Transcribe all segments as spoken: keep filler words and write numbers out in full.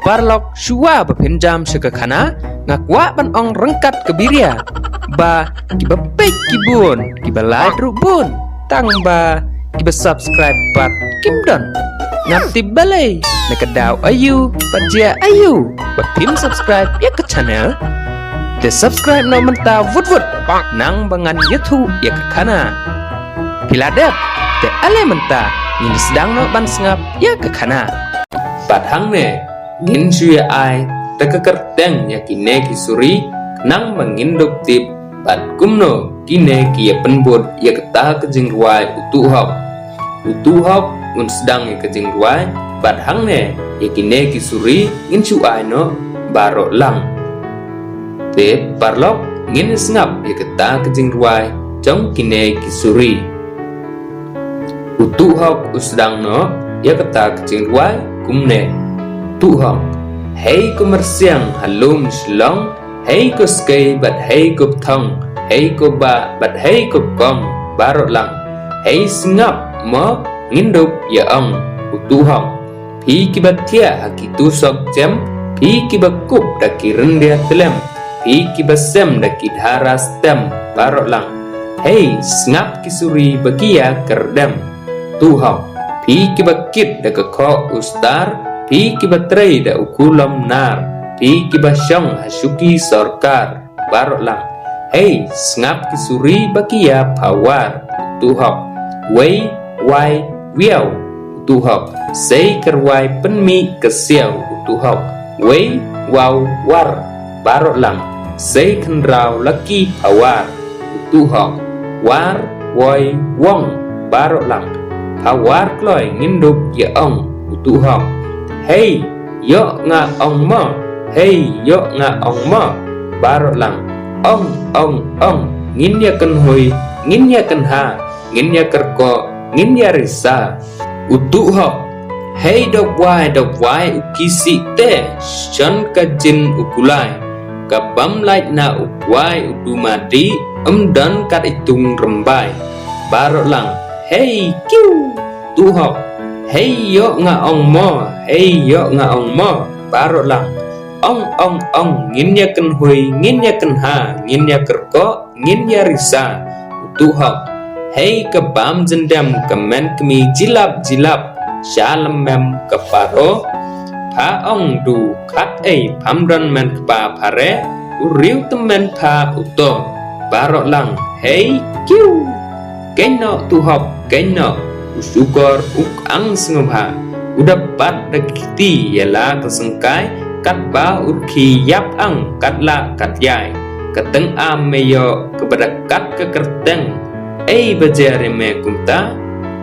paralok, shuwa ba phin jam sha ka khana, nga kwah ban ong ryngkat ka biria ba kiba peit ki bun, kiba like ruh bun, tang ba kiba subscribe pat kim don. Ngam tip balei, na ka daw aïu bad jia aïu ba phim subscribe ïa ka channel. Te subscribe noh mynta vut vut, nang ba ngan ïathuh ïa ka khana. Phi la dep? Te ale mynta ngin sdang noh ban sngap ïa ka khana. Bad hangne ngin shu ïa ai da ka kyrteng ïa kine ki suri, nang ba ngin dup tip bad kumno kine ki ïa pynbud ïa kata ka jingrwai u Tuh Hok. U Tuh Hok un sdang ïa ka jingrwai, bad hangne ïa kine ki suri ngin shu ai noh baroh lang. Te paralok, ngin sngap ïa kata ka jingrwai jong kine ki suri. U Tuh Hok u sdang noh ïa kata ka jingrwai kumne. Tuh Hok. Hei ko myrsiang ha lum Shillong, hei ko skei bad hei ko bthong, hei ko bah bad hei ko kong, baroh lang. Hei sngap mo, ngin dup ïa ong, u Tuh Hok. Phi kiba thiah ha ki tusok jem, phi kiba kup da ki ryndia tlem, phi kiba sem da ki dhara stem, baroh lang. Hei sngap ki suri ba ki ïa kyrdem. Tuh Hok. Phi kiba kit da ka khoh u star, phi kiba trei da u khulom nar, phi kiba shong ha shuki sorkar, baroh lang. Hei sngap ki suri ba ki ïa phawar. Tuh Hok. Wei, wai, wiaw. Tuh Hok. Sei kyrwai pynmih ka siaw. Tuh Hok. Wei, waw, war, baroh lang. Sei khynraw la ki phawar. Tuh Hok. War, woi, wong, baroh lang. Phawar kloi ngin dup ïa ong. Tuh Hok. Hei ïoh nga ong mo, hei ïoh nga ong mo, baroh lang. Ong, ong, ong, ngin ïa kynhui, ngin ïa kynha, ngin ïa kyrkoh, ngin ïa risa. U Tuh Hok. Hei dok wai, dok wai u kisih te, shon ka jin u kulai. Ka bam lait na u kwai u dumadi, em don kat itung rymbai, baroh lang. Hei kiu. Tuh Hok. Hei ïoh nga ong mo, hei ïoh nga ong mo, baroh lang. Ong, ong, ong, ngin ïa kynhui, ngin ïa kynha, ngin ïa kyrkoh, ngin ïa risa. Tuh Hok. Hei ka bam jyndem ka men kmie jilap jilap, sha lymem ka paro. Pha ong du khat ei pham don men kpa phare, u riew tymmen pha uto, baroh lang. Hei kiu. Keiñ noh Tuh Hok, keiñ noh. U Shukor u kang sngewbha. U da bat da ki kti ïa la ka syngkai, katba u rkhie ïap ang kat lah kat ïai. Ka teng am me ïoh kaba da kat ka kyrteng. Ei ba jer ïa me kumta,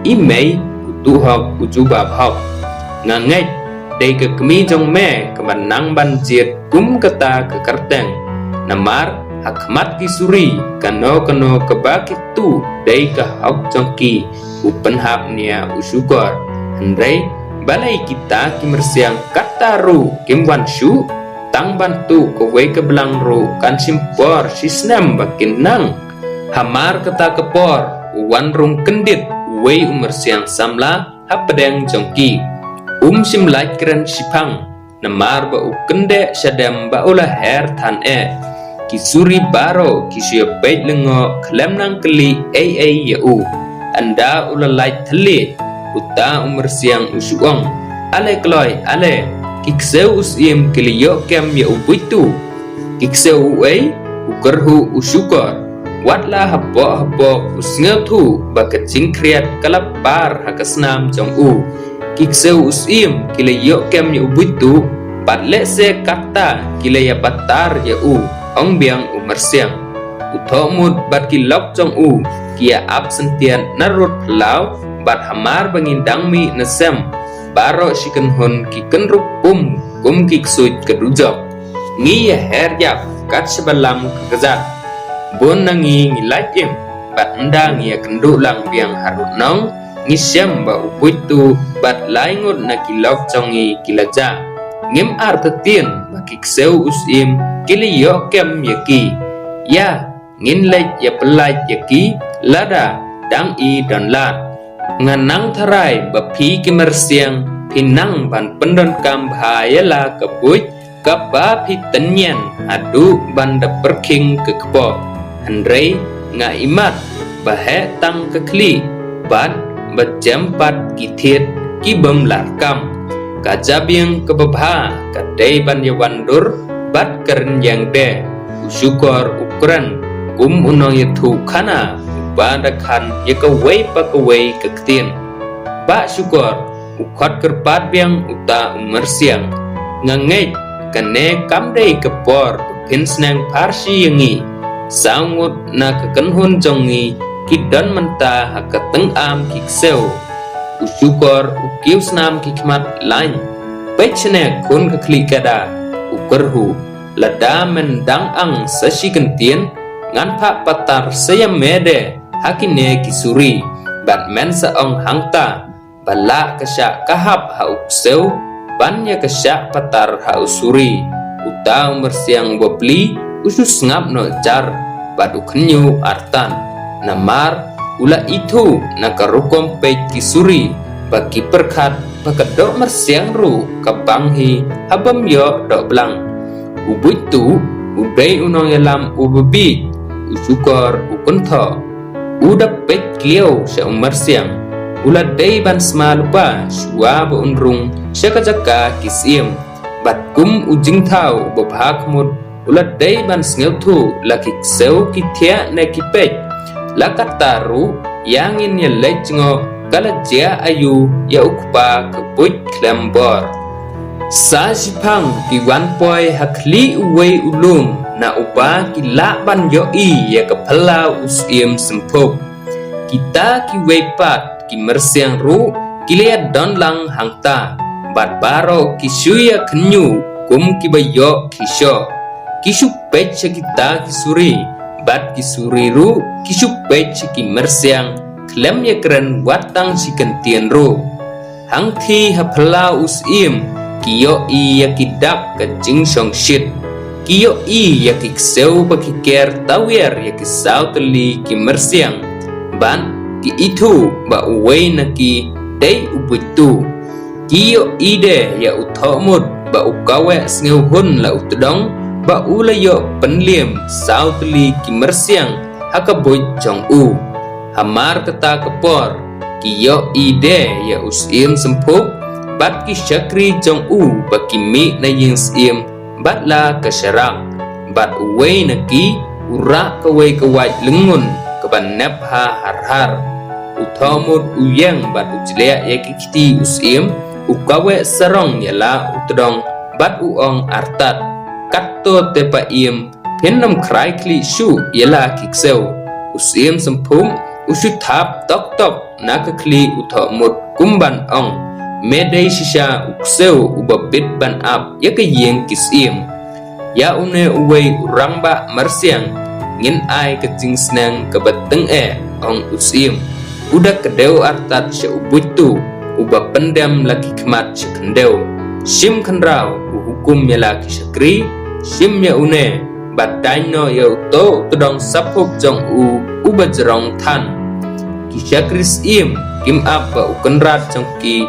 i mei. U Tuh Hok u jubab hok. Nga ngeit dei ka kmie jong me kaba nang ban jied kum kata ka kyrteng. Namar ha khmat ki suri kano kano kaba ki tuh dei ka hok jong ki, u pynhap nia u Shukor. Hynrei balei kita ki myrsiang kata ruh kim wan shuh, tang ban tuh kawei ka blang ruh kan shim por shi snem ba kin nang. Hamar kata ka por u wan rung kyndit uwei u myrsiang samla hapdeng jong ki. Um shym lait kren shiphang, namar ba u kyndit shadem ba u la her than eh. Ki suri baroh ki shu ïa peit lyngngoh khlem nang kylli ei ei ïa u. Ynda u la lait thylliej, uta u myrsiang u shu ong. Ale kloi, ale, ki ksew u Syiem ki la ïoh kem ïa u buit tu. Ki ksew uei? U kyrhuh u Shukor. Wat la hapoh hapoh u sngewthuh ba ka jingkhriat ka la par ha ka snam jong u. Ki ksew u Syiem ki la ïoh kem ïa u buit tu, bad lehse kata ki la ïa batar ïa u, ong biang u myrsiang. U Thohmut bad ki lok jong u ki ïa ap syntiat na rud phyllaw, bad hamar ba ngin dang mih na sem, baroh shi kynhun ki kynrup um kum ki ksuid ka dujok. Ngi ïa her ïap kat shaba lam ka kjat. Bun na ngi ngi lait im, bad ynda ngi ïa kynduh lang biang harud nong, ngi shem ba u buit tu bad lai ngut na ki lok jong ngi ki la jah. Ngim artatien ba ki ksew u Syiem ki la ïoh kem ïa ki. Ïa, ngin leit ïa pyllait ïa ki lada dang i don lad. Nga nang tharai ba phi ki myrsiang Phi nang ban pyndonkam bha ïa la ka buit kaba phi tynñian haduh ban da pyrkhing ka kpoh. Hynrei nga imat ba heh tang ka khlieh bad ba jem pat ki thied ki bym lah kam. Ka jabieng kaba bha ka dei ban ïawan dur bad ka rynïeng de. U Shukor u kren kum u nongïathuhkhana uba da khan ïa kawei pa kawei ka ktien. Bah Shukor, u khot kyrpad biang uta u myrsiang. Nga ngeit kane kam dei ka por ba phin sneng pharshi ïa ngi. Saw ngut na ka kynhun jong ngi ki don mynta ha ka tyngam ki ksew. U Shukor u kiew snam ki khmat laiñ. Peit shane khun ka khlieh kada, u kyrhuh. Lada men dang ang sa shi kyntien, ngan phah patar sa ïa me de ha kine ki suri, bad men sa ong hangta ba lah ka shah ka hap ha u ksew ban ïa ka shah patar ha u suri. Uta u myrsiang uba pli u shu sngap noh jar bad u khynñiuh artat. Namar u la ithuh na ka rukom peit ki suri ba ki pyrkhat ba ka doh myrsiang ruh ka bang hi ha bym ïoh doh blang. U Buittuh u dei u nongïalam uba bieit, u Shukor u kynthoh. U da peit kiew sha u myrsiang. U la dei ban sma lypa shuwa ba un rung sha ka jaka ki syiem. Bad kum u jingthaw uba bha khmut, u la dei ban sngewthuh la ki ksew ki thiah ne ki peit. La katta ruh, ïa ngin ïa leit jngoh ka la jia aïu ïa u kpa ka buit khlem bor. Sa shiphang ki wan poi ha khlieh uwei u lum na uba ki lah ban ïohi ïa ka phyllaw u syiem Symphuh. Kita kiwei pat ki myrsiang ruh ki la ïa don lang hangta, bad baroh ki shu ïa khynñiuh kum kiba ïoh ki shoh. Ki shu peit sha kita ki suri, bad ki suri ruh ki shu peit sha ki myrsiang, khlem ïa kren wat tang shi kyntien ruh. Hangthie ha phyllaw u syiem ki ïohi ïa ki dak ka jingshongshit. Ki ïohi ïa ki ksew ba ki ker tawiar ïa ki saw tylli ki myrsiang. Bad ki ithuh ba uwei na ki dei u Buittuh. Ki ïohi de ïa u Thohmut ba u kaweh sngewhun la u tdong, ba u la ïoh pynliem saw tylli ki myrsiang ha ka buit jong u. Hamar kata ka por ki ïohi de ïa u syiem Symphuh bad ki shakri jong u ba ki mih na ïing syiem bad la ka sharak. Bad uwei na ki u rah kawei ka wait lyngngun kaba nep ha har har. U Thohmut u ïeng bad u jliah ïa ki kti u syiem, u kaweh sarong ïa la u tdong bad u ong artat, katto te pa ïem, phin nym khrai khlieh shuh ïa la ki ksew. U syiem Symphuh u shu thap tok tok na ka khlieh u Thohmut kum ban ong, me dei shisha u ksew uba bit ban ap ïa ka ïing ki syiem. Ïa une uwei u rangbah myrsiang ngin ai ka jingsneng kaba tyngeh, ong u syiem. U da kdew artat sha u Buittuh uba pyndem la ki khmat sha khyndew. Shim khynraw u hukum ïa la ki shakri, shim ïa une, bad daiñ noh ïa uto u tdong saphuh jong u uba jrong than. Ki shakri syiem kim ap ba u kynrad jong ki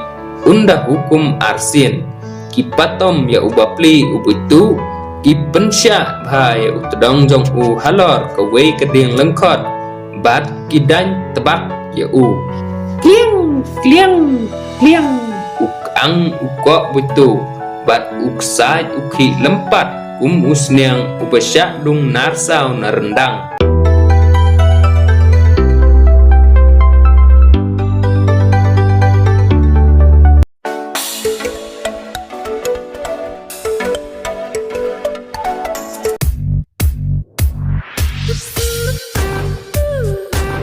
un da hukum arsien. Ki patom ïa uba pli u Buittuh, ki pynshah bha ïa u tdong jong u halor kawei ka dieng lyngkhot, bad ki daiñ tbak ïa u. Kliang, kliang, kliang. U kang u koh Buittuh, bad u ksaid u khih lympat kum u sniang uba shah dung narsaw na ryndang.